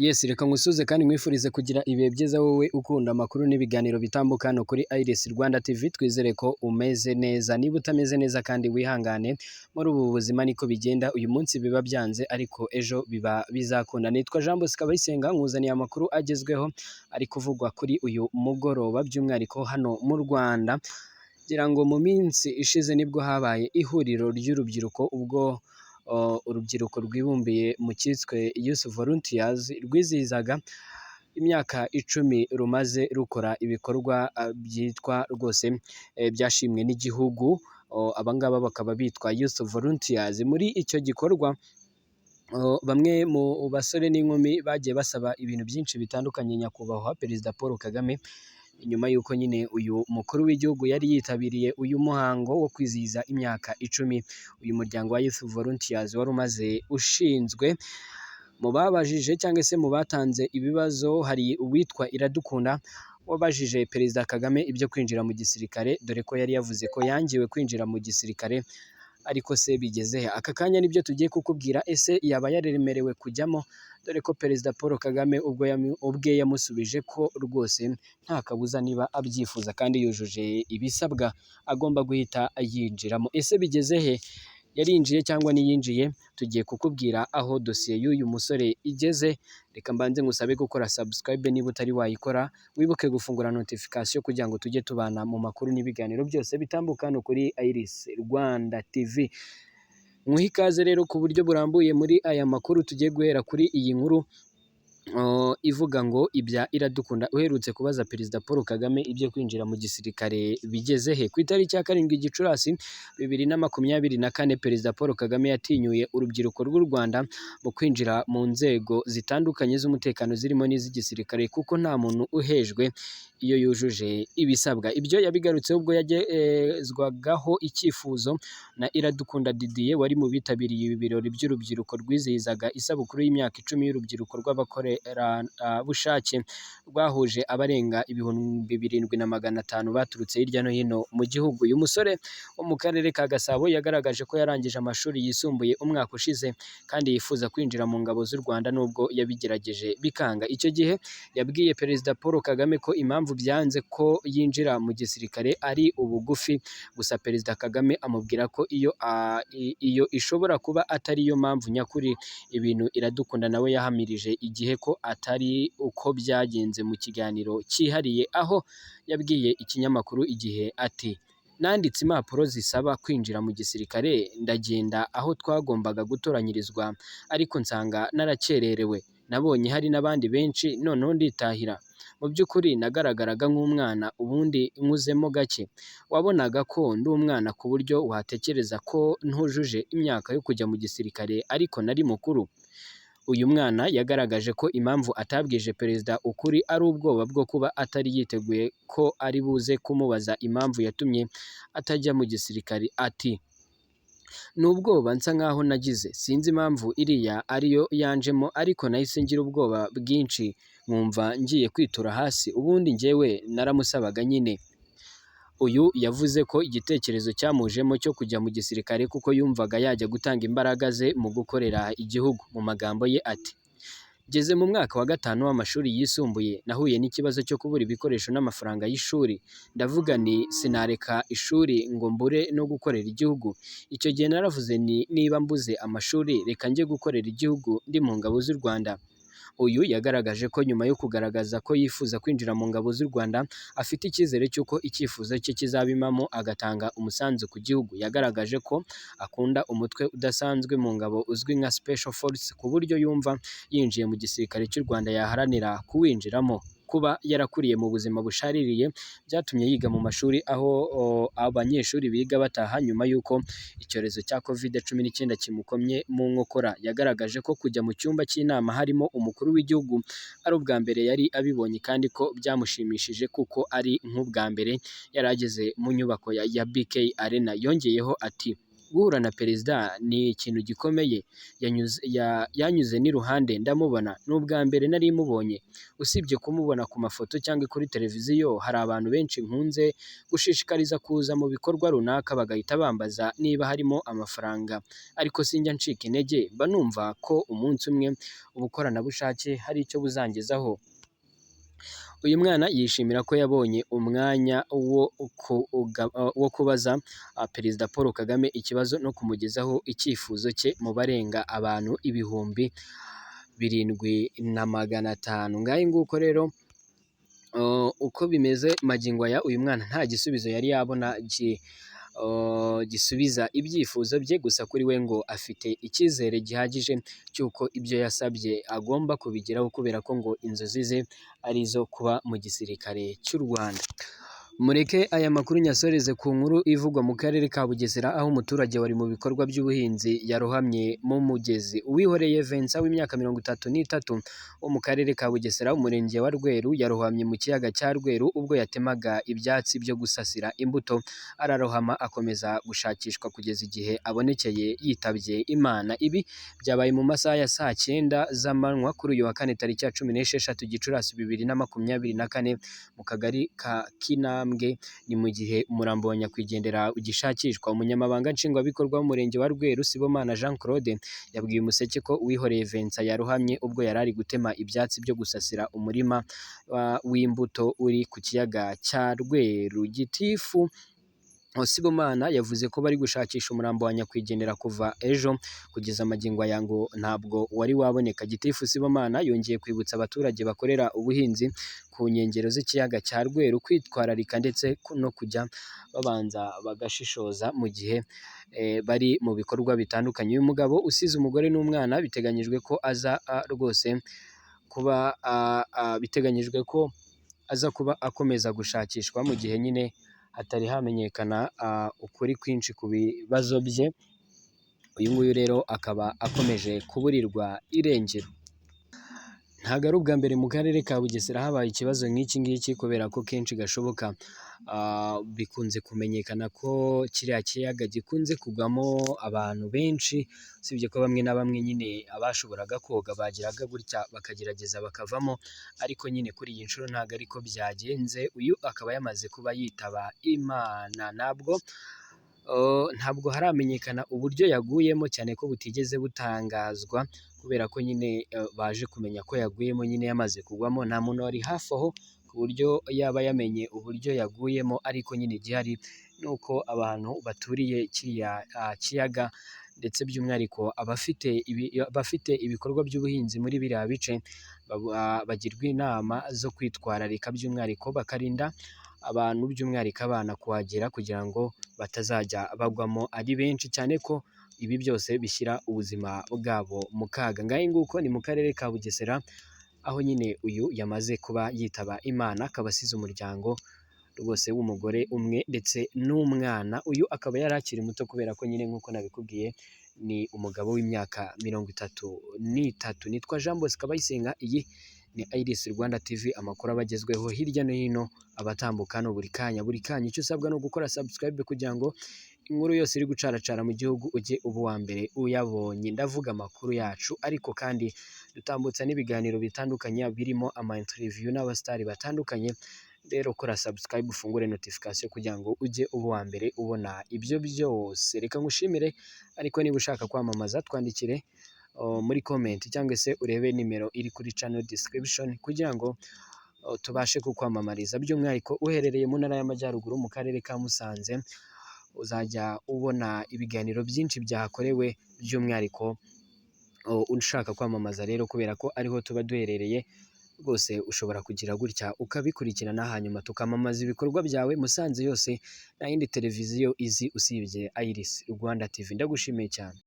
Yes, reka ngusuze kandi nkwifurize kugira ibihe byiza wowe ukunda amakuru n'ibiganiro bitambuka hano kuri Iris Rwanda TV. Twizere ko umeze neza. Niba utameze neza kandi wihangane, muri ubu buzima niko bigenda. Uyu munsi biba byanze ariko ejo biba bizakunda. Nitwa Jean Bosco Abayisenga, nkuzaniye amakuru agezweho ari kuvugwa kuri uyu mugoroba, by'umwihariko hano mu Rwanda. Ngira ngo mu minsi ishize nibwo habaye ihuriro ry'urubyiruko, ubwo urubyiruko rwibumbiye mu cyiswe Youth Volunteers rwizihizaga imyaka 10 rumaze rukora ibikorwa byitwa rwose byashimwe n'igihugu. Abangaba bakaba bitwa Youth Volunteers. Muri icyo gikorwa bamwe mu basore n'inkumi bagiye basaba ibintu byinshi bitandukanye Nyakubahwa Perezida Paul Kagame, nyuma y'uko nyine uyu mukuru w'igihugu yari yitabiriye uyu muhango wo kwizihiza imyaka 10 uyu muryango wa Youth Volunteers wari umaze ushinzwe. Mu babajije cyangwa se mu batanze ibibazo hari uwitwa Iradukunda wabajije Perezida Kagame ibyo kwinjira mu gisirikare, dore ko yari yavuze ko yangiwe kwinjira mu gisirikare, ariko se bigeze he? Aka kanya nibyo tugiye kukubwira. Ese yaba yaremerewe kujyamo? Dore ko Perezida Paul Kagame ubwo ubwe yamusubije ko rwose nta kabuza, niba abyifuza kandi yujuje ibisabwa agomba guhita yinjiramo. Ese bigeze he? Yarinjiye cyangwa ntiyinjiye? Tugiye kukubwira aho dosiye y'uyu musore igeze. Reka mbanze ngusabe gukora subscribe niba utari wayikora, wibuke gufungura notification kugira ngo tujye tubana mu makuru n'ibiganiro byose bitambuka hano kuri Iris Rwanda TV. Muhe ikaze rero ku buryo burambuye muri aya makuru. Tugiye guhera kuri iyi nkuru ivuga ngo ibya Iradukunda uherutse kubaza Perezida Paul Kagame ibyo kwinjira mu gisirikare bigeze he. Ku itariki ya 7 Gicurasi 2024, Perezida Paul Kagame yatinyuye urubyiruko rw'u Rwanda mu kwinjira mu nzego zitandukanye z'umutekano zirimo n'iz'igisirikare, kuko nta muntu uhejwe iyo yujuje ibisabwa. Ibyo yabigarutseho ubwo yagezwagaho icyifuzo na Iradukunda Didier wari mu bitabiriye ibi birori by'urubyiruko rwizihizaga isabukuru y'imyaka 10 y'urubyiruko rw'abakorerabushake, rwahuje abarenga 7500 baturutse hirya no hino mu gihugu. Uyu musore wo mu karere ka Gasabo yagaragaje ko yarangije amashuri yisumbuye umwaka ushize kandi yifuza kwinjira mu ngabo z'u Rwanda nubwo yabigerageje bikanga. Icyo gihe yabwiye Perezida Paul Kagame ko impamvu byanze ko yinjira mu gisirikare ari ubugufi, gusa Perezida Kagame amubwira ko iyo ishobora kuba atari yo mpamvu nyakuri. Ibintu Iradukunda nawe yahamirije igihe ko atari uko byagenze mu kiganiro cyihariye, aho yabwiye ikinyamakuru Igihe ati: "Nanditse impapuro zisaba kwinjira mu gisirikare, ndagenda aho twagombaga gutoranyirizwa, ariko nsanga narakererewe. Nabonye hari n'abandi benshi, noneho nditahira. Mu by'ukuri nagaragaraga nk'umwana, ubundi nkuzemo gake. Wabonaga ko ndi umwana ku buryo watekereza ko ntujuje imyaka yo kujya mu gisirikare, ariko nari mukuru." Uyu mwana yagaragaje ko impamvu atabwije perezida ukuri ari ubwoba bwo kuba atari yiteguye ko ari buze kumubaza impamvu yatumye atajya mu gisirikare. Ati: "Ni ubwoba nsa nkaho nagize, sinzi impamvu iriya ariyo yanjemo, ariko nahise ngira ubwoba bwinshi nkumva ngiye kwitura hasi. Ubundi njyewe naramusabaga nyine." Uyu yavuze ko igitekerezo cyamujemo cyo kujya mu gisirikare kuko yumvaga yajya gutanga imbaraga ze mu gukorera igihugu. Mu magambo ye ati: "Ngeze mu mwaka wa 5 w'amashuri yisumbuye nahuye n'ikibazo cyo kubura ibikoresho n'amafaranga y'ishuri, ndavuga nti sinareka ishuri ngo mbure no gukorera igihugu. Icyo gihe naravuze nti niba mbuze amashuri reka njye gukorera igihugu ndi mu ngabo z'u Rwanda." Uyu yagaragaje ko nyuma yo kugaragaza ko yifuza kwinjira mu ngabo z'u Rwanda, afite icyizere cy'uko icyifuzo cye kizaba impamo agatanga umusanzu ku gihugu. Yagaragaje ko akunda umutwe udasanzwe mu ngabo uzwi nka Special Force, ku buryo yumva yinjiye mu gisirikare cy'u Rwanda yaharanira kuwinjiramo. Kuba yarakuriye mu buzima bushaririye byatumye yiga mu mashuri aho abanyeshuri biga bataha nyuma y'uko icyorezo cya Covid-19 kimukomye mu nkokora. Yagaragaje ko kujya mu cyumba cy'inama harimo umukuru w'igihugu ari ubwa mbere yari abibonye, kandi ko byamushimishije kuko ari nk'ubwa mbere yari ageze mu nyubako ya BK Arena. Yongeyeho ati: Guhura na perezida ni ikintu gikomeye, yanyuze n'iruhande ndamubona, ni ubwa mbere nari mubonye, usibye kumubona ku mafoto cyangwa kuri televiziyo, hari abantu benshi nkunze gushishikariza kuza mu bikorwa runaka bagahita bambaza niba harimo amafaranga, ariko sinjya ncika intege, mba numva ko umunsi umwe ubukoranabushake hari icyo buzangezaho. Uyu mwana yishimira ko yabonye umwanya wo kubaza Perezida Paul Kagame ikibazo no kumugezaho icyifuzo cye mu barenga abantu 7500. Ngahe nguko rero uko bimeze magingo aya, uyu mwana nta gisubizo yari yabona gisubiza ibyifuzo bye, gusa kuri we ngo afite icyizere gihagije cy'uko ibyo yasabye agomba kubigeraho, kubera ko ngo inzozi ze ari izo kuba mu gisirikare cy'u Rwanda. Mureke aya makuru nyasoreze ku nkuru ivugwa mu karere ka Bugesera, aho umuturage wari mu bikorwa by'ubuhinzi yarohamye mu mugezi. Uwihoreye Vincent w'imyaka 33 wo mu karere ka Bugesera, umurenge wa Rweru, yarohamye mu kiyaga cya Rweru ubwo yatemaga ibyatsi byo gusasira imbuto, ararohama akomeza gushakishwa kugeza igihe abonekeye yitabye Imana. Ibi byabaye mu masaha ya saa 9 z'amanywa kuri uyu wa kane tariki ya 16 Gicurasi 2024 mu kagari ka Kinambwe. Ni mu gihe umurambo wa nyakwigendera ugishakishwa. Umunyamabanga nshingwabikorwa w'umurenge wa Rweru, Sibomana Jean Claude, yabwiye Umuseke ko Uwihoreye Vincent yarohamye ubwo yari ari gutema ibyatsi byo gusasira umurima w'imbuto uri ku kiyaga cya Rweru. Gitifu Sibomana yavuze ko bari gushakisha umurambo wa nyakwigendera kuva ejo kugeza magingo aya ngo ntabwo wari waboneka. Gitifu Sibomana yongeye kwibutsa abaturage bakorera ubuhinzi ku nkengero z'ikiyaga cya Rweru kwitwararika ndetse no kujya babanza bagashishoza mu gihe bari mu bikorwa bitandukanye. Uyu mugabo usize umugore n'umwana biteganyijwe ko aza rwose kuba biteganyijwe ko aza kuba akomeza gushakishwa mu gihe nyine hatari hamenyekana ukuri kwinshi ku bibazo bye. Uyu nguyu rero akaba akomeje kuburirwa irengero. Ntabwo ari ubwa mbere mu karere ka Bugesera habaye ikibazo nk'iki ngiki, kubera ko kenshi gashoboka bikunze kumenyekana ko kiriya kiyaga gikunze kugwamo abantu benshi, usibye ko bamwe na bamwe nyine abashoboraga koga bagiraga gutya bakagerageza bakavamo, ariko nyine kuri iyi nshuro ntabwo ariko byagenze. Uyu akaba yamaze kuba yitaba Imana. Ntabwo haramenyekana uburyo yaguyemo, cyane ko butigeze butangazwa, kubera ko nyine baje kumenya ko yaguyemo nyine yamaze kugwamo, nta muntu wari hafi aho ku buryo yaba yamenye uburyo yaguyemo, ariko nyine igihari ni uko abantu baturiye kiriya kiyaga ndetse by'umwihariko abafite ibikorwa by'ubuhinzi muri biriya bice bagirwa inama zo kwitwararika, by'umwihariko bakarinda abantu by'umwihariko abana kuhagera kugira ngo batazajya bagwamo ari benshi, cyane ko ibi byose bishyira ubuzima bwabo mu kaga. Ngahe nguko ni mu karere ka Bugesera, aho nyine uyu yamaze kuba yitaba Imana, akaba asize umuryango rwose w'umugore umwe ndetse n'umwana. Uyu akaba yari akiri muto, kubera ko nyine nk'uko nabikubwiye ni umugabo w'imyaka 33. Nitwa Jean Bosco Abayisenga, iyi ni Iris Rwanda TV, amakuru aba agezweho hirya no hino abatambuka hano buri kanya buri kanya. Icyo usabwa ni ugukora subscribe kugira ngo inkuru yose iri gucaracara mu gihugu ujye uba uwa mbere uyabonye. Ndavuga amakuru yacu, ariko kandi dutambutsa n'ibiganiro bitandukanye birimo ama interview n'abasitari batandukanye. Rero kora subscribe, ufungure notification kugira ngo ujye uba uwa mbere ubona ibyo byose. Reka ngushimire, ariko niba ushaka kwamamaza twandikire muri comment cyangwa se urebe nimero iri kuri channel description kugira ngo tubashe kukwamamariza. By'umwihariko uherereye mu ntara y'Amajyaruguru mu karere ka Musanze, uzajya ubona ibiganiro byinshi byahakorewe, by'umwihariko ushaka kwamamaza rero, kubera ko ariho tuba duherereye rwose ushobora kugira gutya ukabikurikirana, hanyuma tukamamaza ibikorwa byawe Musanze yose. Nta yindi televiziyo izi usibye Iris Rwanda TV. Ndagushimiye cyane.